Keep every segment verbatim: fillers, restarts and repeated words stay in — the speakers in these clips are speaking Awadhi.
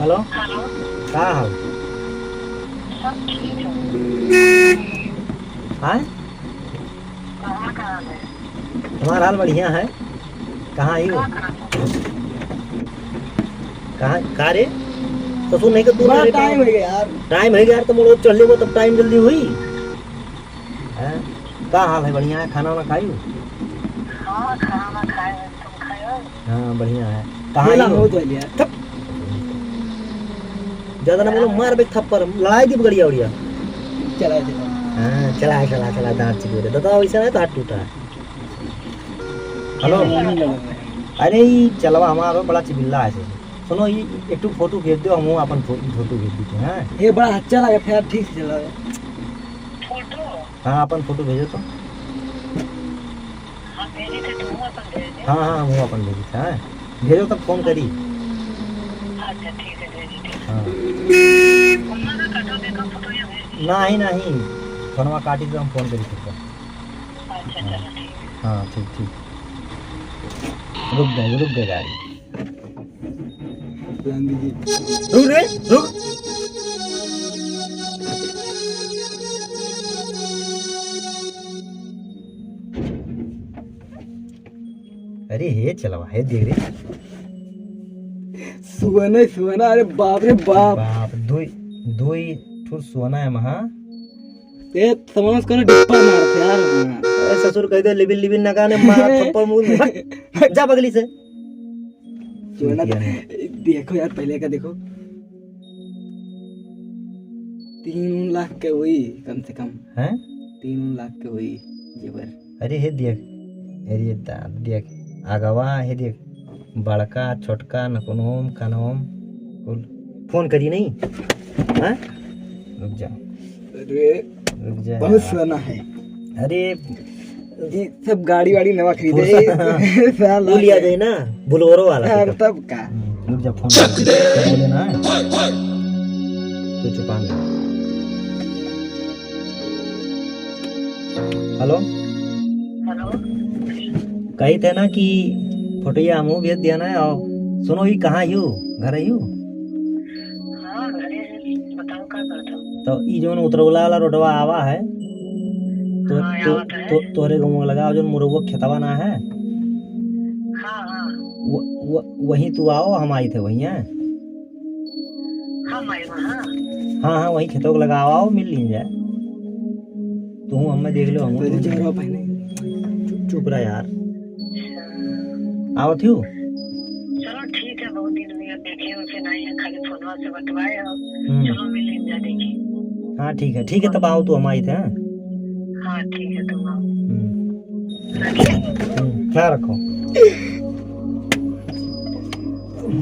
हेलो। हेलो। का हाल? सब ठीक है। आय? कहाँ का हाल है? हमार हाल बढ़िया है। कहाँ आई हो? का करत हो? कहाँ, का रे? ससुर नहीं के तू बड़ा नहीं रहता। टाइम हो गया यार। टाइम हो गया यार, तो मोड़ चढ़ लेबो तब टाइम जल्दी हुई। हैं? का हाल है? बढ़िया है? खाना वाना खाई हो? हाँ, खाना वाना खाए हैं, तुम खाए हो? हाँ, बढ़िया है। कहाँ ये ला आई हो? हो जाए यार। थप। ज्यादा ना बोलो, मार बे थप्पड़, लड़ाई दी गड़िया उड़िया। चला, चला। हाँ, चला, चला, चला, दांत चितवा दे। दादा, वैसा है तो हाथ टूटा है। हेलो। नहीं, नहीं, नहीं। अरे, ई चलवा हमारो बड़ा चिबिल्ला है। सुनो, ई एक ठो फोटो भेज दो, हम अपन फो-, फोटो भेज देते हैं। ये बड़ा अच्छा लगा, फिर ठीक से चला। फोटो? हाँ, अपन फोटो भेजो तो। हाँ, भेजी थे, तुम अपन भेज दे। हाँ, हाँ, हम अपन भेजी थे, हाँ। भेजो तब फोन करी। अच्छा, ठीक है, भेजी थे। हाँ। फोनवा ना काटो, देखो, फोटो ये भेजी। नहीं, नहीं, फोनवा काटी तो हम फोन करी तुमको। अच्छा, हाँ। चलो, ठीक है। हाँ, ठीक, ठीक। रुक गए, रुक गए गाड़ी। रुक रे, रुक। अरे हे चलवा, हे देख रे। सुअना, सुअना, अरे बाप रे बाप। बाप, दुई, दुई ठो सुअना है महा। ए, समझ को ना डिप्पा मारत यार। ए, ससुर कह दे, लिबिन, लिबिन ना गाने, मार थप्पड़ मुंह में। हट, जा बगली से। जो है ना, रुपया नहीं। देखो यार, पहले का देखो। तीन लाख के हुई कम से कम। हैं? तीन लाख के हुई जेवर। अरे हे देख, अरे दादा देख, आगवा हे देख, बड़का, छोटका, नकुनोम, कनोम, कुल। फोन करी नहीं? हाँ? रुक जा। अरे, रुक जा बहुत यार। सोना है। अरे, ये सब गाड़ी वाड़ी नवा खरीदे, पूरा। ये साला वो लिया के। जाए ना, बोलेरो वाला हाँ, pickup। तब का? हम्म, रुक जा, फोन कर। बोले ना। तू चुपा ले। हेलो। हेलो। कही थे ना कि फोटोया हमहू भेज दिया ना, और सुनो, ई कहाँ यू? घर यू? हाँ, घरे है। बताओ, का बात है? तो ई जौन उतरौला वाला रोडवा आवा है, तो, हाँ, तो, आवत है। तो, तोहरे गाँव लगा, जौन मुरौआ खेतवा ना है, हाँ, हाँ। वो, वो, वहीं तू आओ, हम आई थे वहीं, हैं? हम आए वहाँ। हाँ, हाँ, वहीं खेतों के लगा आओ, मिल लीन जाए। तू हमें देख लो, हम पहले चेहरा पहने। चुप, चुप रह यार। अच्छा। आवत हूँ। चलो ठीक है, बहुत दिन हुई है, देखे उसे नहीं है, खाली फोनवा से बतवाए हो। हम्म। चलो मिल लीन जाए, देखी। हाँ, ठीक है, ठीक है, तब आओ तू, हम आई थे, हाँ? हाँ, ठीक है, तुम आओ। हम्म। रखिए। हम्म, ख्याल रखो।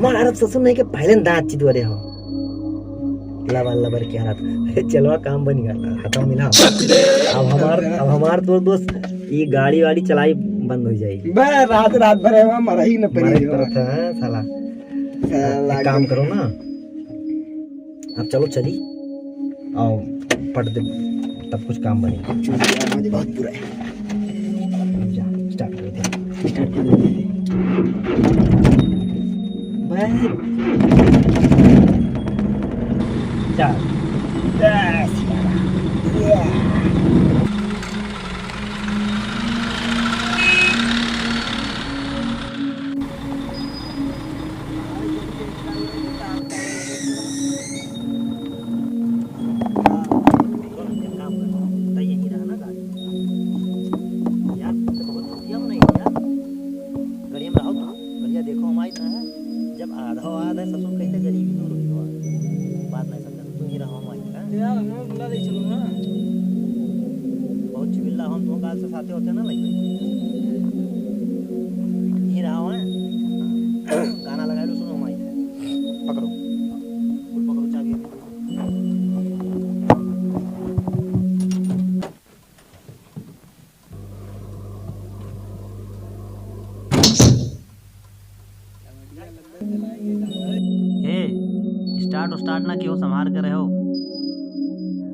मारत ससुर नहीं के पहले दांत चितवा दे हो। लबर लबर के हालत। चलवा काम बन गया। हाथों मिला। अब हमार, अब हमार तो दोस्त ये गाड़ी वाड़ी चलाई बंद हो जाएगी। बे, रात, रात भर है वहाँ मरही न पड़ी मरही हो। पड़त है, साला। साला एक काम के करो ना। अब चलो चली। आओ, पट दे, तब कुछ काम बनेगा। चलो यार, मुझे बहुत बुरा है। जा, start कर दे। Start कर दे। बस। चार। बस यार। सुन, एक काम कर, तै यहीं रहा ना गाड़ी। यार, तो बहुत दुखिया बनाई यार। गड़िया में रहो तू, गड़िया देखो, हम आई ना है। जब आधा आधा ससुर कहीं तो गरीबी दूर हुई हो। बात नहीं समझा, तू ही रहो, हम आई ना। यार, हम लोग बुला ले चलो ना। बहुत चिबिल्ला हम तुम काल से साथे होते ना, लइके। यहीं रहो, हैं? गाना लगा लो, सुनो, हम आई ना। पकड़ो। कुल पकड़ो, चाबी। ए, start उस्टार्ट ना कियो, संभार के रहो।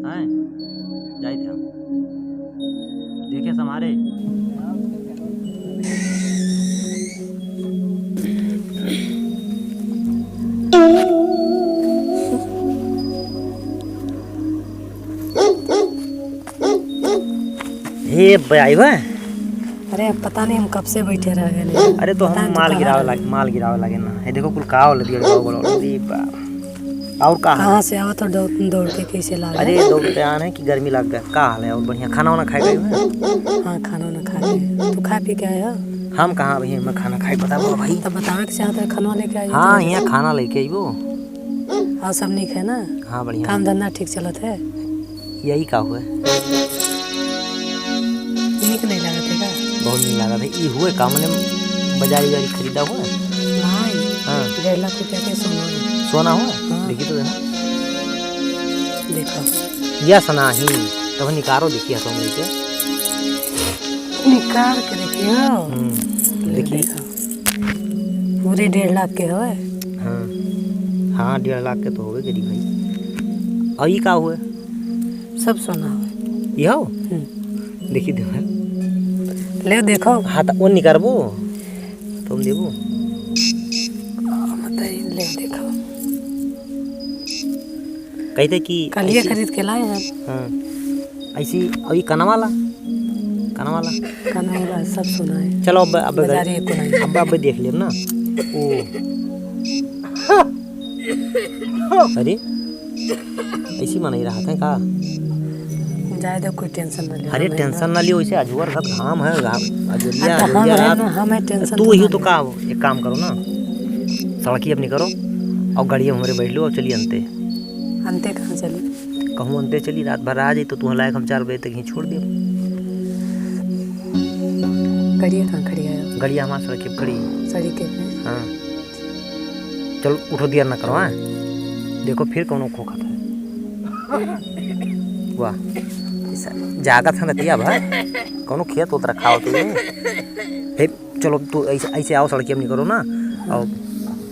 हैं? जाइत हम। देखे संभारे। ये भाई बा? अरे, पता नहीं हम कब से बैठे रह गए। अरे, तो हम माल गिरावे लागे, माल गिरावे लागे ना। ये देखो, कुल का हो लदिया, बड़ा, बड़ा, अरे बाप। और का है? कहाँ से आवा तो दौड़, दौड़ के कैसे लागे? अरे, दौड़ के आन है कि गर्मी लग गया। का हाल है? और बढ़िया खाना वाना खाए गए हो? हाँ, खाना वाना खा गए। तू खा पी के आया? हम कहाँ अभी, मैं खाना खाए, बता दो भाई। तब बतावे के चाहत है, खाना लेके आई हाँ, तो। यहाँ खाना लेके आइबो। और सब नीक है ना? हाँ, बढ़िया। काम धंधा ठीक चलत है? यही का हुआ? नीक नहीं लागत है का? बहुत नीक लागत है। ई हुए का मने बाजारी उजारी खरीदा हुआ? नहीं। हाँ। डेढ़ लाख रुपया के सोना है। सोना हुआ? हाँ। देखी तो देखो। देखो। या सना ही। तब निकारो देखी हथवा में लेके। निकाल के देखियो। हम्म, ले देखी। देखो। पूरे डेढ़ लाख के हवे। हाँ। हाँ, डेढ़ लाख के तो होबे करी भाई। और ई का हुए? सब सोना हवे। ई हो? हम्म। देखी देवर। ले देखो। हाँ, तो वो निकारबो। तुम देबो। हाँ, बताई, ले देखो। कहते कि कलिए ऐसी खरीद के लाए हैं। हाँ। ऐसी, और ये कनवाला? कनवाला? कनवाला सब सोना है। चलो, अब, अब बाजारी एको नहीं। अब, अब देख लेब ना। ओ। अरे, ऐसी मनई रहत है का? जाए दो, कोई tension ना लियो, अरे, नहीं tension ना। ना लियो, ऐसे अजवर घात घाम है, घाम, अजोरिया, हाँ, तो हम अजोरिया है रात। ना, हमें tension तू तो ही ना तो लियो। का, एक काम करो ना, सड़की अपनी करो और गाड़ी में हमारे बैठ लो और चलिए अंते। अंते कहाँ चली? कहूँ अंते चली, रात भर आ जाई तो तुहं लायक हम चार बजे तक ही छोड़ देब। गड़िया कहाँ खड़ी है? गड़िया हमार सड़क पे खड़ी है। सड़क पे? हाँ। चल उठो, देर ना करो, हाँ? देखो फिर कौनो खोखत है। वाह। ऐसा जागत है नतिया भा। कौनो खेत उत रखा हो तुझे। फिर चलो, तू ऐसे, ऐसे आओ, सड़किया में निकलो ना, और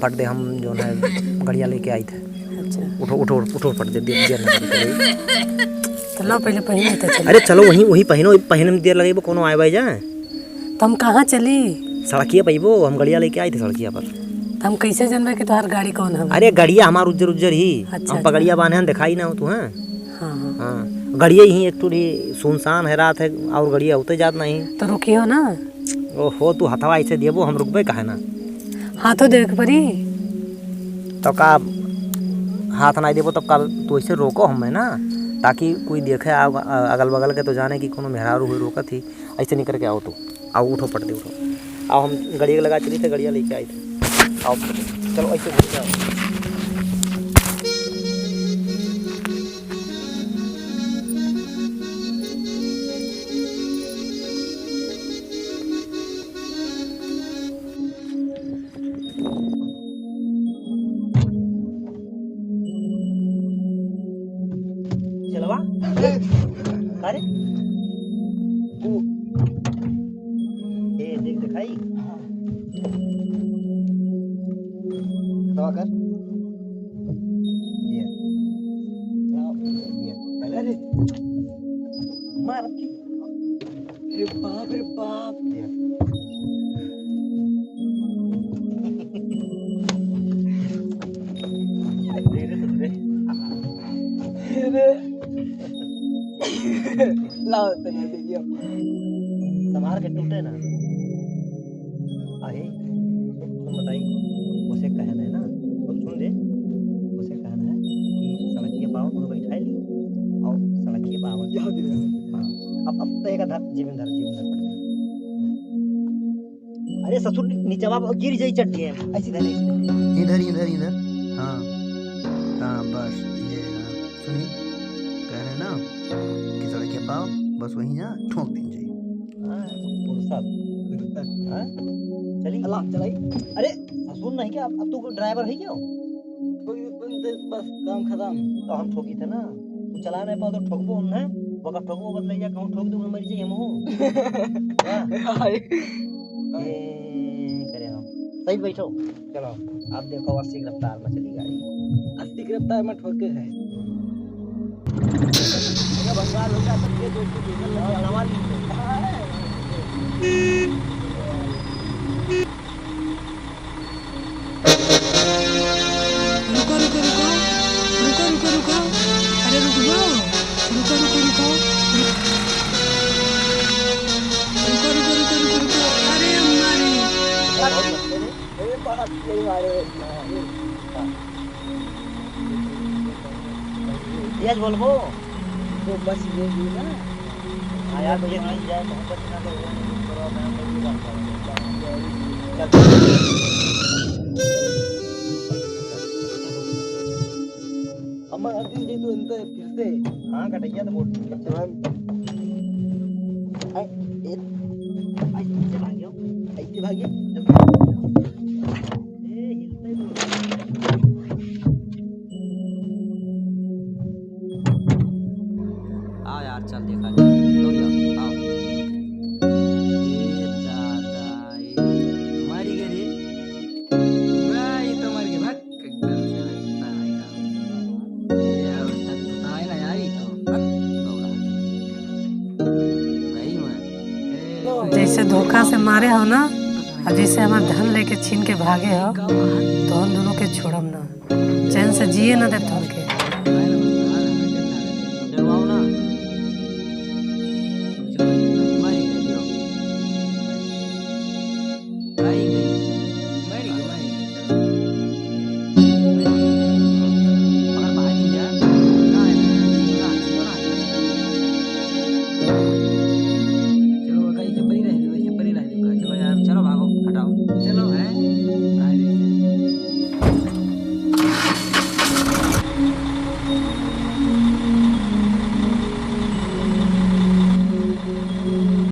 पट दे, हम जो है, गड़िया लेके आई थे। अच्छा। उठो, उठो, उठो, पट दे, देर, देर ना करो, चलो। तो लाओ, पहले पहने तो चलो। अरे, चलो, वहीं, वहीं पहनो, पहने में देर लगेबो, कोनो आए बाई जाए। तो हम कहाँ चली? सड़किया पइबो, हम गड़िया लेके आई थे सड़किया पर। तो हम कैसे जानबे कि तोहार गाड़ी कौन हवे? अरे, गड़िया हमार उज्जर, उज्जर ही। अच्छा, हम अच्छा। पगड़िया बांधे हैं, दिखाई ना हो तू, हैं? हाँ, हाँ। हाँ, गड़िया ही एक ठो ही सुनसान है, रात है, और गड़िया होते जात नहीं। तो रुकियो ना। ओहो, तू हथवा ऐसे देबो, हम रुकबे काहे ना? हाथो देवे के पड़ी। तो का हाथ ना देबो, तब का तू ऐसे रोको हमें ना, ताकि कोई देखे आ-, अगल बगल के तो जाने कि कोनो मेहरारू हुई रोकत ही। ऐसे निकर के आओ तू, आओ उठो पट दे उठो, आओ हम गड़िया लगा चली थे, गड़िया लेके आई थे। आओ चलो ऐसे घूम के आओ। चलवा। अरे। ए, देख, दिखाई? हाँ। दवा कर। ये। ये। अरे। मार। अरे बाप रे बाप। दे रे, दे रे। अरे। लाओ, तैयार दे दिया। संभाल के टूटे ना। अरे, सुन बताई, उसे कहना है ना, सुन, सुन दे, उसे कहना है कि सड़किया पाओ, उन्हें बैठाई ली, और सड़किया पाओ। हाँ, अब, अब तो एक धर, जीवन धर, जीवन धर पड़ गया। अरे ससुर, नी-, नीचवा गिर जाई चट्टी है, ऐसी धर, ऐसी धर। इधर, इधर, इधर। हाँ, हाँ, बस, ये, हाँ। सुनी, कह रहे ना कि सड़किया पाओ, बस वहीं यहाँ ठोक दी जाई। हाँ, फुर्सत। हाँ? चली? अल्लाह, चलाई। अरे, ससुर नहीं क्या? अब, अब तू कोई driver है क्या? बस, काम खत्म। तो हम ठोकी थे ना। तू चला नहीं पाओ तो ठोकबो हम ना। वका ठोकबो, बस ले जा, कहूँ ठोक दूँ, मर जाई हम हो। हाँ। हाय। ए, करे हम। सही बैठो। चलो, अब देखो अस्सी की रफ्तार में चली गाड़ी। अस्सी की रफ्तार में ठोके है। अरे बंगाल हो गया, तब ये दोस्ती देखने लग गया। नवा ली। रुको, रुको, रुको। रुको, रुको, रुको। अरे रुक जाओ। रुको, रुको, रुको। यस बोलबो। तो बस ये ही ना। हाँ यार, भैया, कहीं जाए, बहुत अच्छा लगे, वो नहीं करो, मैं तो ये बात करूँ। चल। हमारा दिन जी तो अंत है फिर से। हाँ, कटैया तो बोल। जवान। ऐ, ए, ऐ, पीछे भागियो। ऐसे भागिए। ए, हिलते ही बोल। आओ यार, चल देखा जाए। दौड़िया, आओ। ए दादा, ए, मरी गई रे। बा, ये तो मर गई, भाग। एकदम से लगता है का। ये और तक बताए ना यार, ये तो, भाग, दौड़ा। गई मैं। ए, जैसे धोखा से मारे हो ना, और जैसे हमार धन लेके छीन के भागे हो, तो हम दोनों के छोड़म ना। चैन से जिए ना देब तोहन के।